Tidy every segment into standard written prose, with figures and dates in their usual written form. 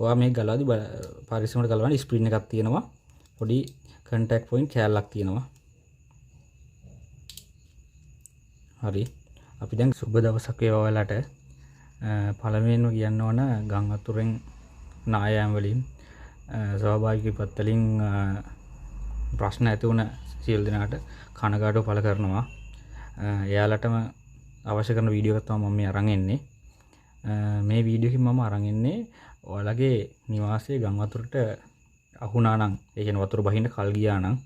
ඔයා මේක ගලවද්දි පරිස්සමට ගලවන්න ස්ප්‍රින් එකක් තියෙනවා. පොඩි කන්ටැක්ට් පොයින්ට් කෑල්ලක් තියෙනවා. හරි. අපි දැන් සුබ දවසක් වේවා ඔයාලට. පළමුවෙන්ම කියන්න ඕන ගම් වතුරෙන් නායෑම් වලින් ස්වාභාවික විපත් වලින් ප්‍රශ්න ඇති වුණ සියලු දෙනාට කනගාටුව පළ කරනවා. එයාලටම අවශ්‍ය කරන වීඩියෝ එකක් තමයි මම මේ අරන් එන්නේ. මේ වීඩියෝ එකකින් මම අරන් එන්නේ ඔයාලගේ නිවාසයේ ගම් වතුරට අහුණා නම්, ඒ කියන්නේ වතුර බහින්න කල් ගියා නම්,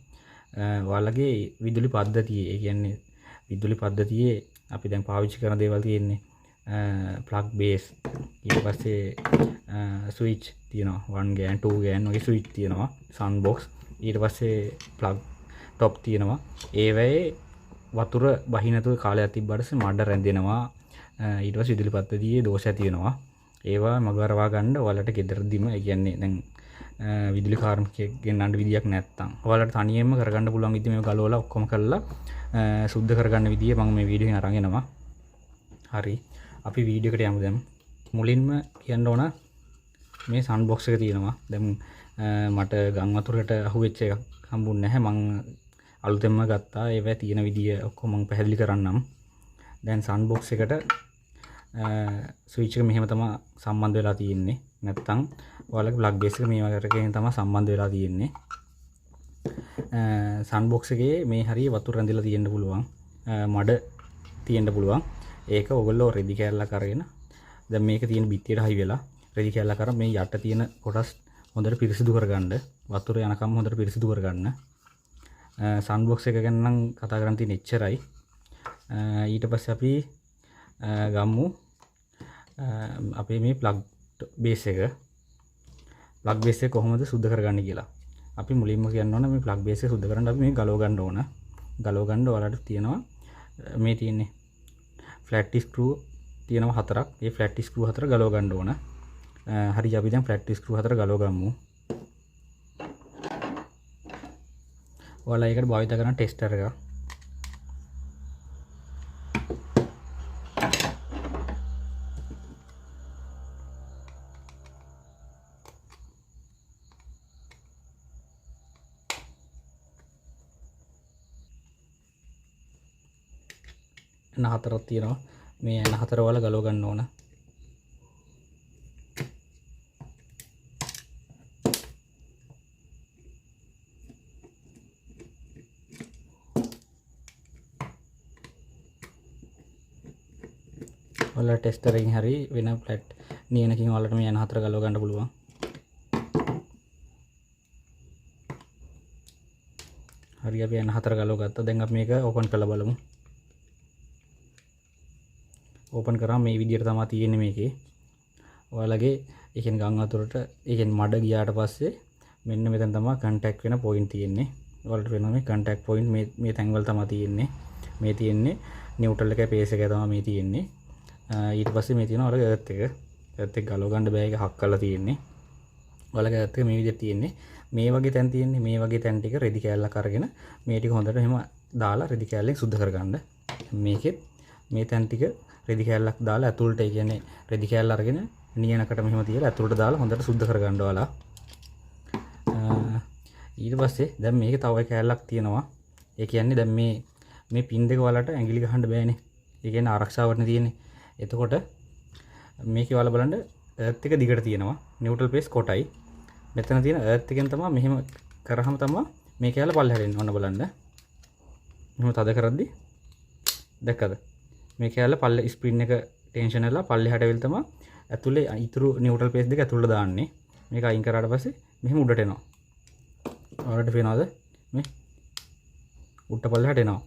ඔයාලගේ විදුලි පද්ධතියේ, ඒ කියන්නේ විදුලි පද්ධතියේ අපි දැන් පාවිච්චි කරන දේවල් තියෙන්නේ ප්ලග් බේස්, ඊට පස්සේ ස්විච් තියෙනවා, 1 ගෑන් 2 ගෑන් වගේ ස්විච් තියෙනවා, සන් බොක්ස්, ඊට පස්සේ ප්ලග් ටොප් තියෙනවා. ඒවැයේ වතුර බහින නැතුව කාලයක් තිබ්බට පස්සේ මඩ රැඳෙනවා. ඊට පස්සේ විදුලි පද්ධතියේ දෝෂ ඇති වෙනවා. ඒවා මගහරවා ගන්න ඔයාලට ගෙදරදීම, ඒ කියන්නේ දැන් විදුලි කාර්මිකයෙක් ගෙන්නන්න විදියක් නැත්තම් ඔයාලට තනියෙන්ම කරගන්න පුළුවන් විදිය මේව ගලවලා ඔක්කොම කරලා සුද්ධ කරගන්න විදිය මම මේ වීඩියෝ එකෙන් අරන් එනවා. හරි, අපි වීඩියෝ එකට යමු දැන්. මුලින්ම කියන්න ඕන මේ සන් බොක්ස් එක තියෙනවා. දැන් මට ගම් වතුරට අහුවෙච්ච එකක් හම්බුන්නේ නැහැ. මං අලුතෙන්ම ගත්තා. ඒවැ තියෙන විදිය ඔක්කොම මං පැහැදිලි කරන්නම්. දැන් සන් බොක්ස් එකට ස්විච් එක මෙහෙම තමයි සම්බන්ධ වෙලා තියෙන්නේ. නැත්තම් ඔයාලගේ ප්ලග් බේස් එක මේ වගේ එකකින් තමයි සම්බන්ධ වෙලා තියෙන්නේ. සන් බොක්ස් එකේ මේ හරිය වතුර රැඳිලා තියෙන්න පුළුවන්, මඩ තියෙන්න පුළුවන්. ඒක ඔයගොල්ලෝ රෙදි කෑල්ලක් අරගෙන, දැන් මේක තියෙන බිත්තියට හයි වෙලා රෙදි කෑල්ලක් අරන් මේ යට තියෙන කොටස් හොඳට පිරිසිදු කරගන්න, වතුර යනකම් හොඳට පිරිසිදු කරගන්න. සන් බොක්ස් එක ගැන නම් කතා කරන්න තියෙන එච්චරයි. ඊට පස්සේ අපි ගමු අපේ මේ ප්ලග් බේස් එක. ප්ලග් බේස් එක කොහොමද සුද්ධ කරගන්නේ කියලා. අපි මුලින්ම කියන්න ඕන මේ ප්ලග් බේස් එක සුද්ධ කරන්න අපි මේ ගලව ගන්න ඕන. ගලව ගන්න ඔයාලට තියෙනවා මේ තියෙන්නේ ෆ්ලැට් ස්ක්‍රූ තියෙනවා හතරක්. මේ ෆ්ලැට් ස්ක්‍රූ හතර ගලව ගන්න ඕන. හරි, අපි දැන් ෆ්ලැට් ස්ක්‍රූ හතර ගලව ගමු. ඔයාලා ඒකට භාවිත කරන ටෙස්ටර් එක. එන හතරක් තියෙනවා. මේ එන හතර ඔයාලා ගලව ගන්න ඕන. ඔයාලා ටෙස්ටර් එකකින් හරි වෙන ෆ්ලැට් නියනකින් ඔයාලට මේ එන හතර ගලව ගන්න පුළුවන්. හරි, අපි එන හතර ගලව ගත්තා. දැන් අපි මේක ඕපන් කරලා බලමු. ඕපන් කරාම මේ විදියට තමයි තියෙන්නේ මේකේ. ඔයාලගේ ඒ කියන්නේ ගම් වතුරට, ඒ කියන්නේ මඩ ගියාට පස්සේ මෙන්න මෙතන තමයි කන්ටැක්ට් වෙන පොයින්ට් තියෙන්නේ. ඔයාලට වෙනවා මේ කන්ටැක්ට් පොයින්ට් මේ තැන්වල තමයි තියෙන්නේ. මේ තියෙන්නේ නියුට්‍රල් එකයි පේස් එකයි තමයි මේ තියෙන්නේ. ඊට පස්සේ මේ තියෙනවා ඔයාලගේ අර්ත් එක. අර්ත් එක ගලව ගන්න බෑ, ඒක හක් කරලා තියෙන්නේ. ඔයාලගේ අර්ත් එක මේ විදියට තියෙන්නේ. මේ වගේ තැන් තියෙන්නේ. මේ වගේ තැන් ටික රෙදි කෑල්ලක් අරගෙන මේ ටික හොඳට එහෙම දාලා රෙදි කෑල්ලෙන් සුද්ධ කරගන්න. මේකෙත් මේ තැන් ටික රෙදි කෑල්ලක් දාලා ඇතුළට, ඒ කියන්නේ රෙදි කෑල්ල අරගෙන නියනකට මෙහෙම තියලා ඇතුළට දාලා හොඳට සුද්ධ කරගන්න ඔයාලා. ඊට පස්සේ දැන් මේකේ තව එක කෑල්ලක් තියෙනවා. ඒ කියන්නේ දැන් මේ පින් දෙක ඔයාලට ඇඟිලි ගහන්න බෑනේ. ඒ කියන්නේ ආරක්ෂාවටනේ තියෙන්නේ. එතකොට මේකේ ඔයාලා බලන්න අර්ත් එක දිගට තියෙනවා. නියුට්‍රල් පේස් කොටයි. මෙතන තියෙන අර්ත් එකෙන් තමයි මෙහෙම කරාම තමයි මේ කෑල්ල පල්ලෙහාට එන්නේ. ඔන්න බලන්න. මෙහෙම තද කරද්දි දැක්කද? මේ කෑල්ල පල්ලෙ ස්ප්‍රින් එක ටෙන්ෂන් වෙලා පල්ලෙහාට ඇවිල්ලා තමයි ඇතුලේ ඉතුරු නියුට්‍රල් පේස් දෙක ඇතුළට දාන්නේ. මේක අයින් කරාට පස්සේ මෙහෙම උඩට එනවා. ඔයාලට පේනවද? මේ උඩට පල්ලෙහාට එනවා.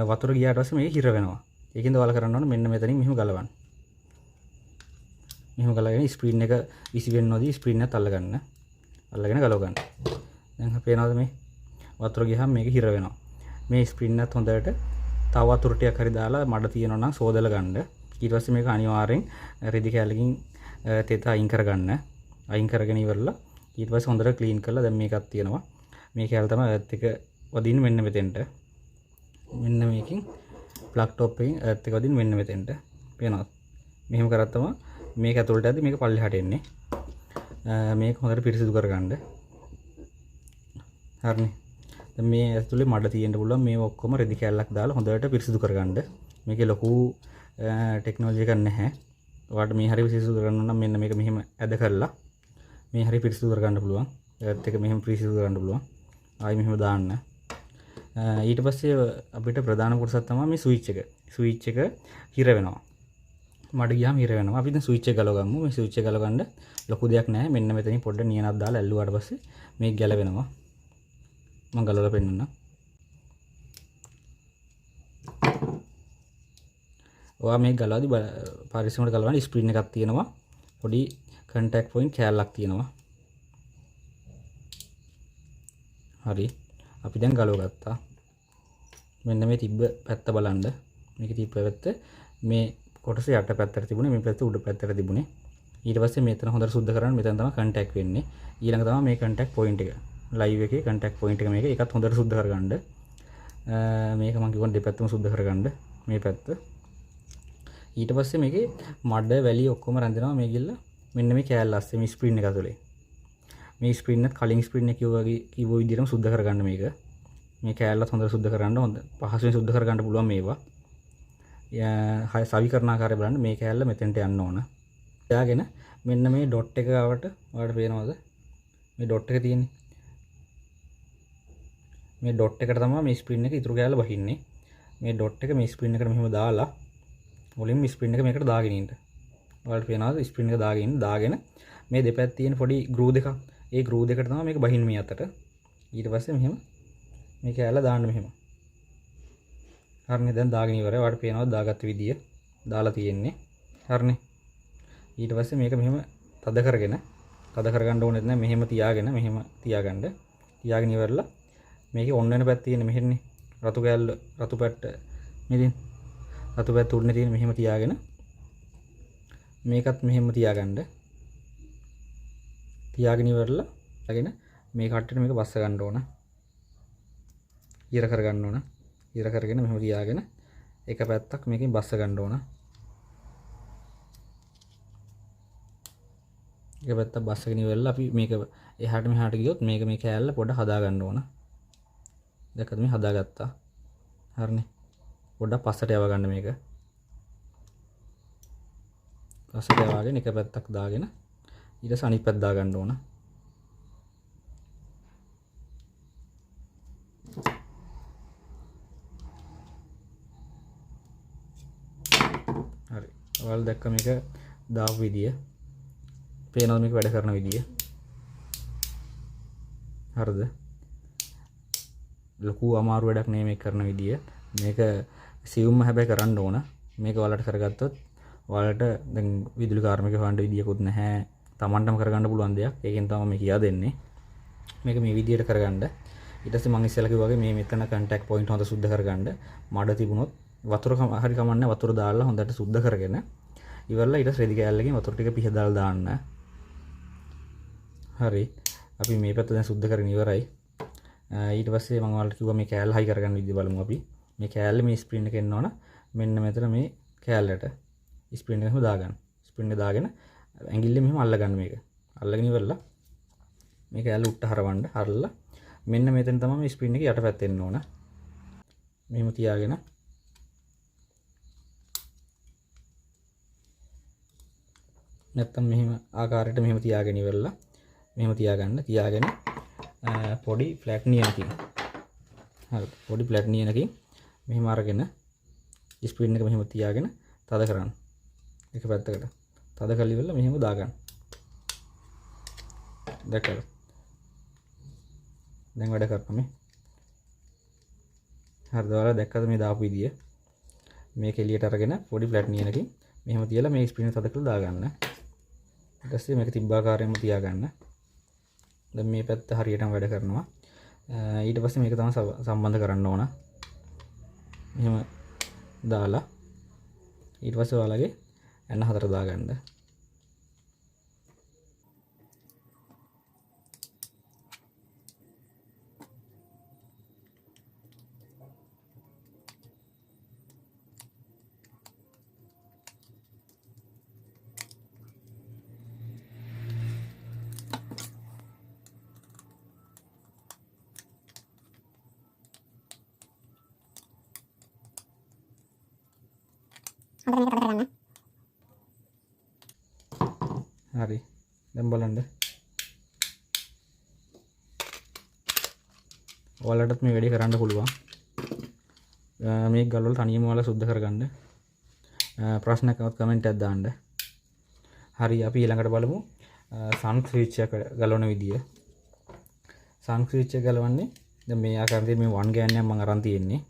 වතුර ගියාට පස්සේ මේක හිර වෙනවා. ඒකෙන්ද ඔයාලා කරන්න ඕන මෙන්න මෙතනින් මෙහෙම ගලවන්න. මෙහෙම ගලගෙන ස්ප්‍රින් එක විසි වෙන්න නොදී ස්ප්‍රින් එකත් අල්ලගන්න. අල්ලගෙන ගලව ගන්න. දැන් පේනවද මේ වතුර ගියාම මේක හිර වෙනවා. මේ ස්ප්‍රින් එකත් හොඳට තව වතුර ටිකක් හරි දාලා මඩ තියෙනවා නම් සෝදලා ගන්න. ඊට පස්සේ මේක අනිවාර්යෙන් රෙදි කෑල්ලකින් තෙත අයින් කරගන්න. අයින් කරගෙන ඉවරලා ඊට පස්සේ හොඳට ක්ලීන් කරලා දැන් මේකක් තියෙනවා. මේ කෑල්ල තමයි අර්ත් එක වදින්න මෙන්න මෙතෙන්ට. මෙන්න මේකෙන් ප්ලග් ටොප් එකෙන් අර්ත් එක වදින්න මෙන්න මෙතෙන්ට. පේනවද? මෙහෙම කරත් තමයි මේක ඇතුළට ඇද්දි මේක පල්ලෙහාට එන්නේ. මේක හොඳට පිරිසිදු කරගන්න. හරිනේ. දැන් මේ ඇතුලේ මඩ තියෙන්න පුළුවන්. මේ ඔක්කොම රෙදි කෑල්ලක් දාලා හොඳට පිරිසිදු කරගන්න. මේකේ ලොකු ටෙක්නොලොජි එකක් නැහැ. ඔයාලට මේ හරිය පිරිසිදු කරගන්න නම් මෙන්න මේක මෙහෙම ඇද කරලා මේ හරිය පිරිසිදු කරගන්න පුළුවන්. ඒත් එක මෙහෙම පිරිසිදු කරගන්න පුළුවන්. ආයි මෙහෙම දාන්න. ඊට පස්සේ අපිට ප්‍රධාන කොටසක් තමයි මේ ස්විච් එක. ස්විච් එක හිර වෙනවා. මඩ ගියාම හිර වෙනවා. අපි දැන් ස්විච් එක ගලව ගමු. මේ ස්විච් එක ගලව ගන්න ලොකු දෙයක් නෑ. මෙන්න මෙතනින් පොඩ්ඩ නියනක් දාලා ඇල්ලුවාට පස්සේ මේක ගැලවෙනවා. මම ගලවලා පෙන්නන්නම්. ඔයා මේක ගලවද්දි පරිස්සමට ගලවන්න ස්ක්‍රීන් එකක් තියෙනවා. පොඩි කන්ටැක්ට් පොයින්ට් කෑල්ලක් තියෙනවා. හරි. අපි දැන් ගලව ගත්තා. මෙන්න මේ තිබ්බ පැත්ත බලන්න. මේක තිබ්බ පැත්ත මේ කොටස යට පැත්තට තිබුණේ, මේ පැත්ත උඩ පැත්තට තිබුණේ. ඊට පස්සේ මෙතන හොඳට සුද්ධ කරන්න මෙතන තමයි කන්ටැක්ට් වෙන්නේ. ඊළඟ තමයි මේ කන්ටැක්ට් පොයින්ට් එක. ලයිව් එකේ කන්ටැක්ට් පොයින්ට් එක මේක. ඒකත් හොඳට සුද්ධ කරගන්න. මේක මම කිව්වා දෙපැත්තම සුද්ධ කරගන්න. මේ පැත්ත. ඊට පස්සේ මේකේ මඩ වැලි ඔක්කොම රැඳෙනවා මේ ගිල්ල මෙන්න මේ කෑල්ල අස්සේ මේ ස්ක්‍රීන් එක ඇතුලේ. මේ ස්ක්‍රීන් එකත් කලින් ස්ක්‍රීන් එක කිව්වා වගේ කිව්ව විදිහටම සුද්ධ කරගන්න මේක. මේ කෑල්ලත් හොඳට සුද්ධ කරගන්න, හොඳ පහසුවෙන් සුද්ධ කරගන්න පුළුවන් මේවා. සවි කරන ආකාරය බලන්න. මේ කෑල්ල මෙතෙන්ට යන්න ඕන. යාගෙන මෙන්න මේ ඩොට් එක ගාවට ඔයාලට පේනවද? මේ ඩොට් එක තියෙන්නේ. මේ ඩොට් එකට තමයි මේ ස්ක්‍රීන් එක ඉතුරු කෑල්ල බහින්නේ. මේ ඩොට් එක මේ ස්ක්‍රීන් එකට මෙහෙම දාලා මුලින්ම ස්ක්‍රීන් එක මේකට දාගෙන ඉන්න. ඔයාලට පේනවද? ස්ක්‍රීන් එක දාගෙන ඉන්න. දාගෙන මේ දෙපැත්තේ තියෙන පොඩි ග්‍රූ දෙකක්. ඒ ග්‍රූ දෙකට තමයි මේක බහින්නේ මේ අතට. ඊට පස්සේ මෙහෙම මේ කෑල්ල දාන්න මෙහෙම. හරිනේ, දැන් දාගෙන ඉවරයි. ඔයාලට පේනවද දාගත්ත විදිය? දාලා තියෙන්නේ. හරිනේ. ඊට පස්සේ මේක මෙහෙම තද කරගෙන, තද කරගන්න ඕනෙත් නෑ. මෙහෙම තියාගෙන, මෙහෙම තියාගන්න. තියාගෙන ඉවරලා මේකේ ඔන් වෙන පැත්ත තියෙන්නේ මෙහෙන්නේ. රතු කෑල්ල, රතු පැත්ත මේ තියෙන. රතු පැත්ත උඩනේ තියෙන මෙහෙම තියාගෙන මේකත් මෙහෙම තියාගන්න. තියාගෙන ඉවරලා අගෙන මේ කට්ටට මේක බස්ස ගන්න ඕන. ඉර කරගන්න ඕන. ඉර කරගෙන මෙහෙම තියාගෙන එක පැත්තක් මේකෙන් බස්ස ගන්න ඕන. එක පැත්තක් බස්සගෙන ඉවරලා අපි මේක එහාට මෙහාට ගියොත් මේක මේ කෑල්ල පොඩ හදා ගන්න ඕන. දැක්කද මේ හදාගත්තා. හරිනේ. පොඩ්ඩක් පස්සට යව ගන්න මේක. පස්සට යවාගෙන එක පැත්තක් දාගෙන ඊට පස්සේ අනිත් පැත්ත දා ගන්න ඕන. හරි. ඔයාලා දැක්ක මේක දාපු විදිය. පේනවද මේක වැඩ කරන විදිය? හරිද? ලොකු අමාරු වැඩක් නෙමෙයි මේක කරන විදිය. මේක සියුම්ම හැබැයි කරන්න ඕන. මේක ඔයාලට කරගත්තොත් ඔයාලට දැන් විදුලි කාර්මික හොයන්න විදියකුත් නැහැ. Tamanටම කරගන්න පුළුවන් දෙයක්. ඒකෙන් තමයි මේ කියා දෙන්නේ. මේක මේ විදියට කරගන්න. ඊට පස්සේ මං ඉස්සෙල්ලා කිව්වා වගේ මේ මෙතන කන්ටැක්ට් පොයින්ට් හොඳ සුද්ධ කරගන්න. මඩ තිබුණොත් වතුර හරි කමන්නේ වතුර දාලා හොඳට සුද්ධ කරගෙන ඉවරලා ඊට පස්සේ රෙදි කෑල්ලකින් වතුර ටික පිහදාලා දාන්න. හරි. අපි මේ පැත්ත දැන් සුද්ධ කරගෙන ඉවරයි. ඊට පස්සේ මං ඔයාලට කිව්වා මේ කෑල්ල හයි කරගන්න විදිය බලමු අපි. මේ කෑල්ල මේ ස්ක්‍රීන් එක එන්න ඕන. මෙන්න මෙතන මේ කෑල්ලට ස්ක්‍රීන් එක එහෙම දාගන්න. ස්ක්‍රීන් එක දාගෙන ඇඟිල්ලෙන් මෙහෙම අල්ලගන්න මේක. අල්ලගෙන ඉවරලා මේ කෑල්ල උට්ට හරවන්න. හරලා මෙන්න මෙතන තමයි මේ ස්ක්‍රීන් එක යට පැත්ත එන්න ඕන. මෙහෙම තියාගෙන නැත්තම් මෙහෙම ආකාරයට මෙහෙම තියාගෙන ඉවරලා මෙහෙම තියාගන්න. තියාගෙන පොඩි ෆ්ලැට් නියනකින්, හරි, පොඩි ෆ්ලැට් නියනකින් මෙහෙම අරගෙන ස්ක්‍රීන් එක මෙහෙම තියාගෙන තද කරන්න. එක පැත්තකට තද කරලා ඉවරලා මෙහෙම දාගන්න. දැක්කද? දැන් වැඩ කරනවා මේ. හරිද? ඔයාලා දැක්කද මේ දාපු විදිය? මේක එළියට අරගෙන පොඩි ෆ්ලැට් නියනකින් මෙහෙම තියලා මේ ස්ක්‍රීන් එක තද කරලා දාගන්න. ඊට පස්සේ මේක තිබ්බ ආකාරයෙන්ම තියාගන්න. දැන් මේ පැත්ත හරියටම වැඩ කරනවා. ඊට පස්සේ මේක තමයි සම්බන්ධ කරන්න ඕන. මෙහෙම දාලා ඊට පස්සේ ඔයාලගේ ඇන හතර දාගන්න. හොඳට මේක තද කරගන්න. හරි. දැන් බලන්න. ඔයාලටත් මේ වැඩේ කරන්න පුළුවන්. මේක ගලවලා තනියම ඔයාලා සුද්ධ කරගන්න. ප්‍රශ්නයක් ආවත් කමෙන්ට් එකක් දාන්න. හරි, අපි ඊළඟට බලමු සන් ස්විච් එක ගලවන විදිය. සන් ස්විච් එක ගලවන්නේ දැන් මේ ආකාරයෙන් මේ 1 ගෑන් එකක් මම අරන් තියෙන්නේ.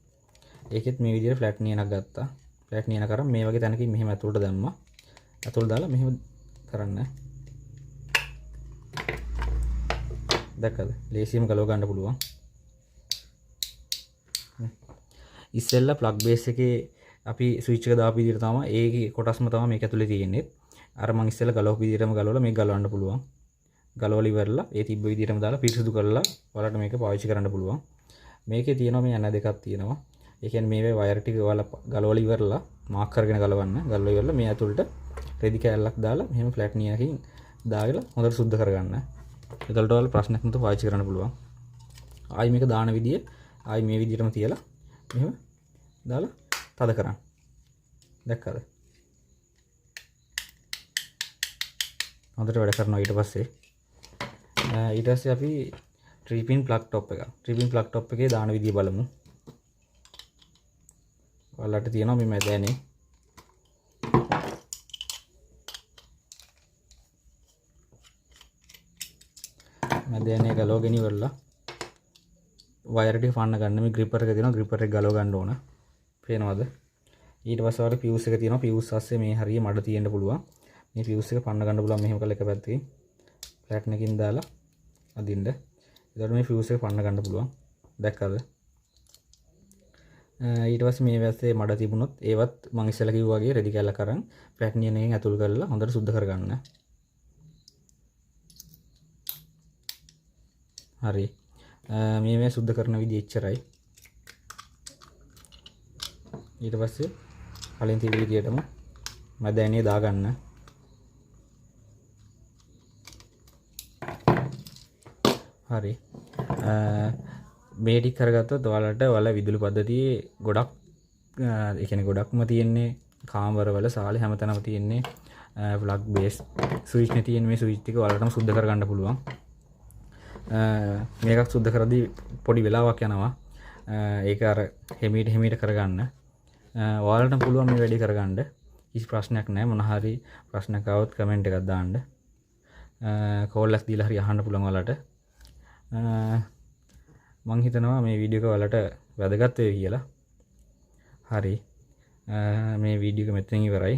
ඒකෙත් මේ විදියට ෆ්ලැට් නියනක් ගත්තා. ෆ්ලැට් නියන කරන් මේ වගේ තැනකින් මෙහෙම ඇතුළට දැම්මා. ඇතුළට දාලා මෙහෙම කරන්න. දැක්කද? ලේසියෙන්ම ගලව ගන්න පුළුවන්. ඉස්සෙල්ලා ප්ලග් බේස් එකේ අපි ස්විච් එක දාපු විදියට තමයි ඒකේ කොටස්ම තමයි මේක ඇතුලේ තියෙන්නේ. අර මං ඉස්සෙල්ලා ගලවපු විදියටම ගලවලා මේක ගලවන්න පුළුවන්. ගලවලා ඉවරලා ඒ තිබ්බ විදියටම දාලා පිරිසිදු කරලා ඔයාලට මේක පාවිච්චි කරන්න පුළුවන්. මේකේ තියෙනවා මේ ඇන දෙකක් තියෙනවා. ඒ කියන්නේ මේ වයර් ටික ඔයාලා ගලවලා ඉවරලා මාක් කරගෙන ගලවන්න. ගලවලා ඉවරලා මේ ඇතුළට රෙදි කෑල්ලක් දාලා මෙහෙම ෆ්ලැට් නියකින් දාලා හොඳට සුද්ධ කරගන්න. එතකොට ඔයාලා ප්‍රශ්නයක් නැතුව පාවිච්චි කරන්න පුළුවන්. ආයි මේක දාන විදිය ආයි මේ විදියටම තියලා මෙහෙම දාලා තද කරන්න. දැක්කද? හොඳට වැඩ කරනවා ඊට පස්සේ. ඊට පස්සේ අපි 3 pin plug top එක. 3 pin plug top එකේ දාන විදිය බලමු. ඔයාලට තියෙනවා මේ මැද ඇනේ. මැද ඇනේ ගලවගෙන ඉවරලා වයර් ටික ෆන්න ගන්න. මේ ග්‍රිපර් එක තියෙනවා, ග්‍රිපර් එක ගලව ගන්න ඕන. පේනවද? ඊට පස්සේ ඔයාලට ෆියුස් එක තියෙනවා. ෆියුස් අස්සේ මේ හරිය මඩ තියෙන්න පුළුවන්. මේ ෆියුස් එක පන්න ගන්න පුළුවන් මෙහෙම කරලා එක පැත්තකින් ෆ්ලැට් එකකින් දාලා අදින්න. එතකොට මේ ෆියුස් එක පන්න ගන්න පුළුවන්. දැක්කද? ඊට පස්සේ මේ වැස්සේ මඩ තිබුණොත් ඒවත් මං ඉස්සෙල්ලා කිව්වා වගේ රෙදි කැල්ලක් අරන් ෆ්ලැට් නියන එකෙන් ඇතුල් කරලා හොඳට සුද්ධ කරගන්න. හරි. මේ මේ සුද්ධ කරන විදිය එච්චරයි. ඊට පස්සේ කලින් තිබු විදියටම මැද ඇනේ දාගන්න. හරි. මේ ටික කරගත්තොත් ඔයාලට ඔයාලා විදුලි පද්ධතියේ ගොඩක්, ඒ කියන්නේ ගොඩක්ම තියෙන්නේ කාමරවල සාලේ හැමතැනම තියෙන්නේ ප්ලග් බේස් ස්විච් නේ තියෙන්නේ. මේ ස්විච් ටික ඔයාලටම සුද්ධ කරගන්න පුළුවන්. මේකක් සුද්ධ කරද්දී පොඩි වෙලාවක් යනවා. ඒක අර හිමීට හිමීට කරගන්න. ඔයාලටම පුළුවන් මේ වැඩේ කරගන්න. කිසි ප්‍රශ්නයක් නැහැ. මොන හරි ප්‍රශ්නයක් ආවොත් කමෙන්ට් එකක් දාන්න. කෝල් එකක් දීලා හරි අහන්න පුළුවන් ඔයාලට. මං හිතනවා මේ වීඩියෝ එක ඔයාලට වැදගත් වේවි කියලා. හරි. මේ වීඩියෝ එක මෙතනින් ඉවරයි.